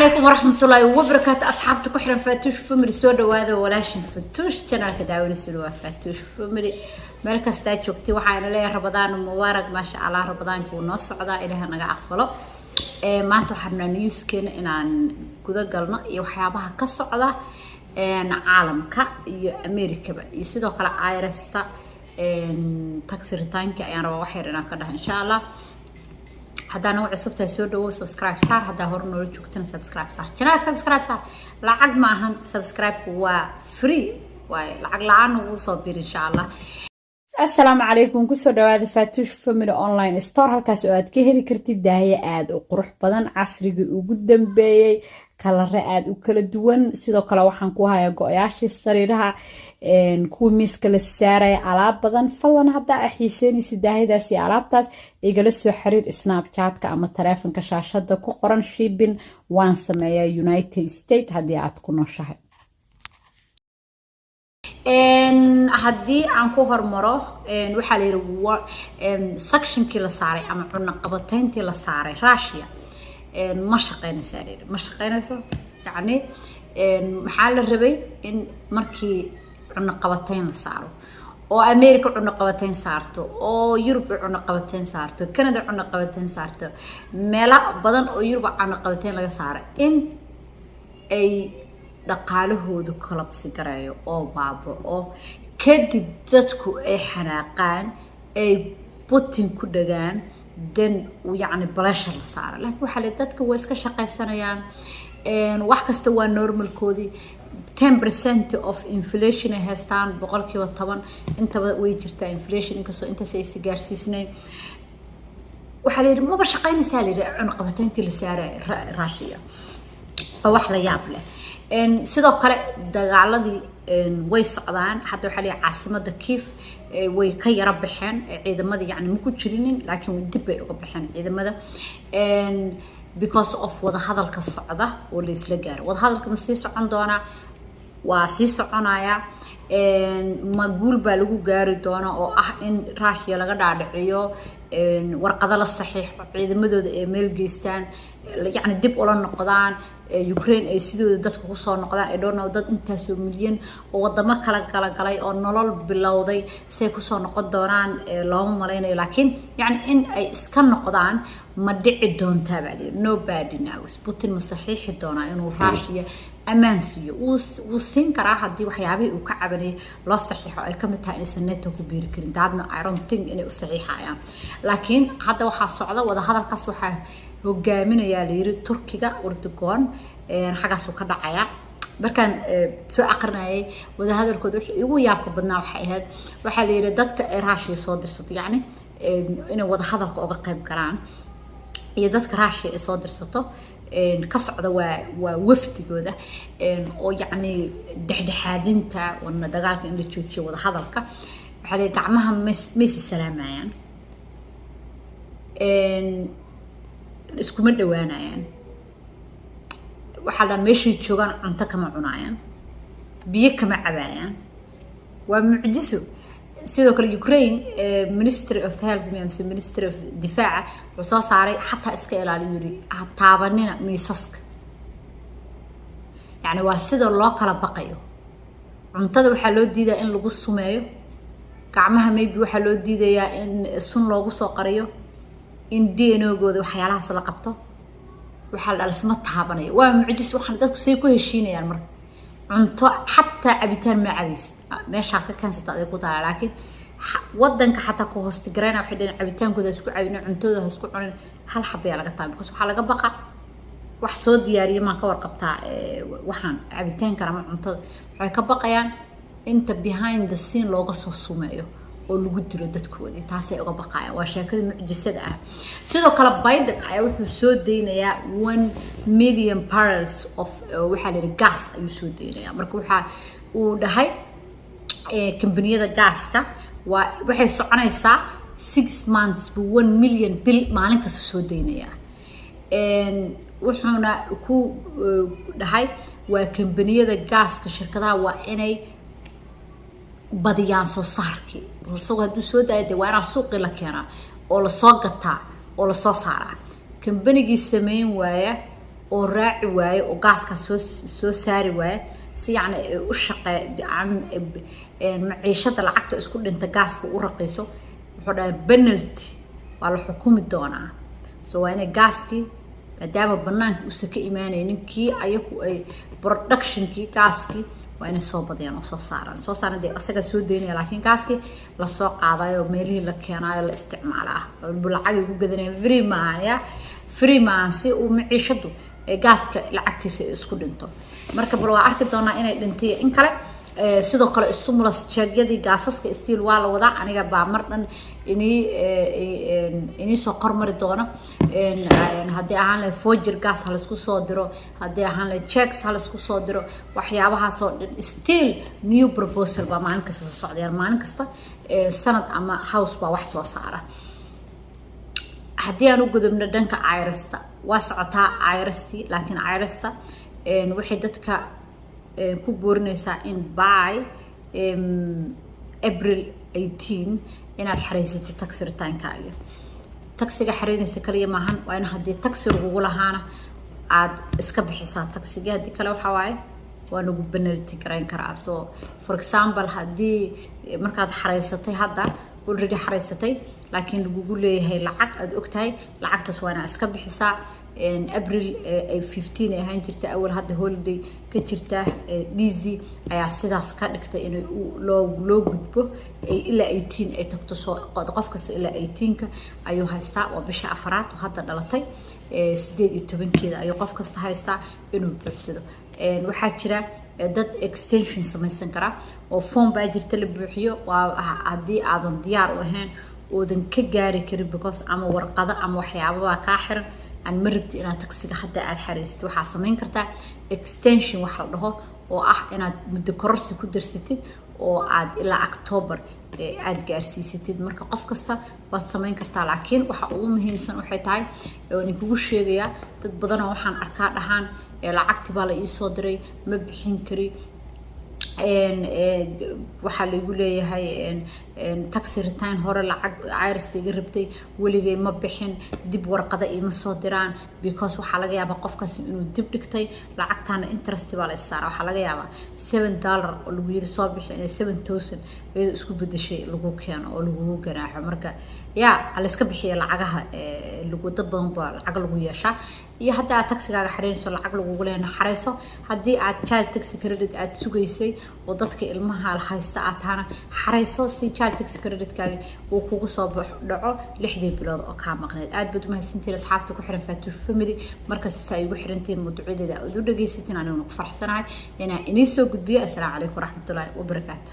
Calaykum waraxmatullaahi wabarakaatu. Asxaabta ku xiran Faatuush Family, soo dhawaada. Walaashin Fatuush channelka daawanaysa waa Faatuush Family. Meel kastaa joogtay, waxaana leeyahay Ramadaan mubaarak. Maasha Allah, Ramadaanka wuu noo socdaa, Ilaaha naga aqbalo. Maanta waxaan rabnaa newskeena inaan guda galno iyo waxyaabaha ka socda caalamka iyo Americaba, iyo sidoo kale IRSta tax returnka ayaan rabaa wax yar inaan ka dhaho, insha Allah. Haddaa nagu cusub tahay, soo dhawow, subscribe saar. Haddaa hore noola joogtana, subscribe saar channelka, subscribe saar. Lacag ma ahan, subscribe waa free waaye, lacag la-aan ugu soo bir, insha Allah. Asalaamu calaykum, kusoo dhawaada Faatuush Family Online Store, halkaas oo aad ka heli kartid daahyo aada u qurux badan, casrigii ugu dambeeyey, kalare aada u kala duwan. Sidoo kale waxaan ku hayaa go-yaashii sariiraha, kuwa miiska la saaraya, alaab badan. Fadlan haddaa a xiiseynaysa daahyadaas iyo alaabtaas, igala soo xiriir Snapchatka ama taleefonka shaashada ku qoran. Shipping waan sameeyaa United States haddii aad ku nooshahay. Haddii aan ku hormaro, waxaa la yidhi sanctionkii la saaray ama cunaqabatayntii la saaray Russia ma shaqeynaysaa la yidhi, ma shaqeynayso. Yacni maxaa la rabay? In markii cunaqabatayn la saaro oo America cunaqabatayn saarto oo Yurub cunaqabatayn saarto, Canada cunaqabatayn saarto, meelo badan oo Yurub cunaqabatayn laga saaro, in ay dhaqaalahoodu collapse gareeyo oo baaba'o, kadib dadku ay xanaaqaan, ay Putin ku dhagaan, dan yacni pressure la saaro. Laakiin waxaa le dadka waa iska shaqaysanayaan, wax kasta waa normalkoodii. 10% of inflation ay haystaan, 10% intaba way jirtaa inflation, inkastoo intaas aysa gaarsiisnayn. Waxaa la yidhi maba shaqaynaysaa la yidhi cunaqabatayntii la saaray Russia. Waa wax la yaab leh. Sidoo kale dagaaladii way socdaan hadda. Waxaa la yidhi caasimada Kiev way ka yara baxeen ciidamadii, yani ma ku jirinin, laakiin dib bay uga baxeen ciidamada because of wadahadalka socda oo la isla gaaro. Wadahadalka ma sii socon doonaa? Waa sii soconaya. Ma guul baa lagu gaari doona oo ah in Russia laga dhaadhiciyo, warqado la saxiixo, ciidamadooda ay meel geystaan, yacni dib ula noqdaan Ukraine, ay sidooda dadka kusoo noqdaan? I don't know. Dad intaasoo milyan oo wadamo kala gala galay oo nolol bilowday say kusoo noqon doonaan looma malaynayo, laakiin yacni in ay iska noqdaan ma dhici doontaa baa lihi. Nobody knows. Putin ma saxiixi doonaa inuu Russia ammaan siiyo? Wuu siin karaa haddii waxyaabihii uu ka cabanayay loo saxiixo, ay kamid tahay inaysan NATO ku biiri karin. Daadna I don't think inay u saxiixayaan, laakiin hadda waxaa socda wadahadalkaas. Waxaa hogaaminayaa la yiri Turkiga, Erdogan, xaggaasuu ka dhacayaa. Markaan soo aqrinayay wadahadalkooda, wixii igu yaabka badnaa waxay ahayd, waxaa la yidhi dadka ay Russia soo dirsato, yacni inay wadahadalka uga qayb galaan, iyo dadka Russia ay soo dirsato ka socda, waa wafdigooda oo yacni dhexdhexaadinta wana dagaalka in la joojiyo wadahadalka, waxaa la yidhi gacmaha maysi salaamayaan, iskuma dhawaanayaan. Waxaa la meeshay joogaan cunto kama cunaayaan, biyo kama cabaayaan. Waa mucjiso. Sidoo kale Ukraine Ministry of Health mise Ministry of Difaaca wuxuu soo saaray xataa iska ilaaliyo, yiri ha taabanina miisaska. Yacni waa sida loo kala baqayo. Cuntada waxaa loo diidaa in lagu sumeeyo gacmaha, maybe waxaa loo diidayaa in sun loogu soo qariyo, in DNA-gooda waxyaalahaas la qabto. Waxaa la dhalisma taabanayo. Waa mucjis. Waxaan dadku say ku heshiinayaan marka cunto xataa cabitaan ma cabaysid, meeshaa ka keensata aday ku taala. Laakiin wadanka xataa ku hoostigarayna waxay dhaheen cabitaankooda ha isku cabin, cuntooda ha isku cunin, hal xabayaa laga taaba, because waxaa laga baqa wax soo diyaariya maan ka warqabtaa waxaan cabitaankan ama cuntada. Waxay ka baqayaan inta behind the scene looga soo sumeeyo oo lagu dilo dadkoodii, taasay uga baqayaan. Waa sheekada mucjisada ah. Sidoo kale Biden ayaa wuxuu soo deynayaa 1 million barrels of waxaa la yidhi gas ayuu soo deynayaa. Marka waxa uu dhahay kambaniyada gaaska waa waxay soconaysaa 6 months buu 1 million bil maalin kasta soo deynayaa. Wuxuuna ku dhahay waa kambaniyada gaaska, shirkadaha waa inay badiyaan soo saarkii. Isagoo hadduu soo daayo dee waa inaa suuqii la keenaa oo lasoo gataa oo lasoo saaraa. Kambanigii sameyn waaya Oo raaci waaye oo gaaskaas soo saari waaye, si yacni ay u shaqee maciishada lacagta isku dhinta, gaaska u raqiiso, wuxuu dhahay penalty waa la xukumi doonaa. So waa inay gaaskii, maadaama banaanka uusan ka imaanaynin, kii ayaku ay productionkii gaaskii waa inay soo badiyaan oo soo saaraan. Dee asagaa soo daynaya, laakiin gaaskii lasoo qaadayo, meelihii la keenaayo, la isticmaalaa, lacagay ku gadanayaan. Free maahan, ya, free maahan, si uu maciishadu gaaska lacagtiisa ay isku dhinto. Marka bal waa arki doonaa inay dhintay in kale. Sidoo kale stimulus checkyadii gaasaska still waa la wadaa. Aniga baa mar dhan inii soo kormari doono. Haddii ahaan lahayd voucher gas ha laisku soo diro, haddii ahaan lahayd checks ha laisku soo diro, waxyaabahaasoo dhan still new proposal baa maalin kasta soo socdayaan. Maalin kasta Senate ama House baa wax soo saara. Haddii aan u gudubno dhanka IRSta, waa socotaa IRSti, laakiin IRSta waxay dadka ku boorinaysaa in by April 18 inaad xareysatid tax returnkaaga. Taxiga xareynaysa kaliya maahan, waa in haddii taxi lagugu lahaana aad iska bixisaa taxigii. Haddii kale waxaa waaye waa lagu penalty garayn karaa. So for example, haddii markaad xareysatay, hadda already xareysatay, laakiin lagugu leeyahay lacag aad ogtahay, lacagtaas waa inaad iska bixisaa. April 15 ay ahaan jirta awal, hadda holiday ka jirta DC ayaa sidaas ka dhigtay inay loo gudbo ilaa 18 ay tagto. Soo qof kasta ilaa 18ka ayuu haystaa. Waa bisha afaraad oo hadda dhalatay 18-keeda ayuu qof kasta haystaa inuu buuxsado. Waxaa jira dad extension samaysan karaa oo form baa jirta la buuxiyo. Waa haddii aadan diyaar u ahayn oodan ka gaari karin, because ama warqado ama waxyaababaa kaa xiran, aan ma rabti inaad taxiga hadda aad xariisatid, waxaa samayn kartaa extension wax la dhaho, oo ah inaad muddo kororsi ku darsatid oo aad ilaa October aad gaarsiisatid. Marka qof kasta waad samayn kartaa, laakiin waxa ugu muhiimsan waxay tahay oo idinkugu sheegayaa, dad badanoo waxaan arkaa dhahaan lacagti baa la iisoo diray, ma bixin kari, waxaa laigu leeyahay tax return hore lacag IRSta iga rabtay, weligay ma bixin, dib warqada iima soo diraan, because waxaa laga yaabaa qofkaasi inuu dib dhigtay lacagtaana interest baa la issaara. Waxaa laga yaabaa $7 oo lagu yiri soo bixi inay 7,000 iyadoo isku bedeshay lagu keeno oo lagugu ganaaxo. Marka yaa ha layska bixiya lacagaha lagu, dad badan baa lacag lagu yeeshaa. Iyo hadda aad taxigaaga xareynayso, lacag lagugu leena xareyso. Haddii aad child tax credit aad sugaysay oo dadka ilmaha haysta aad tahana, xareyso si child tax creditkaaga uu kugu soo dhaco 6dii bilood oo kaa maqneed. Aad baad umahadsantihiin asxaabta ku xiran Faatuush Family. Markasta si ay ugu xirantihiin, mawduucyadeeda aad u dhagaysatiin, aniguna ku faraxsanahay inaan inii soo gudbiyo. Assalaamu calaykum waraxmatullaahi wabarakaatu.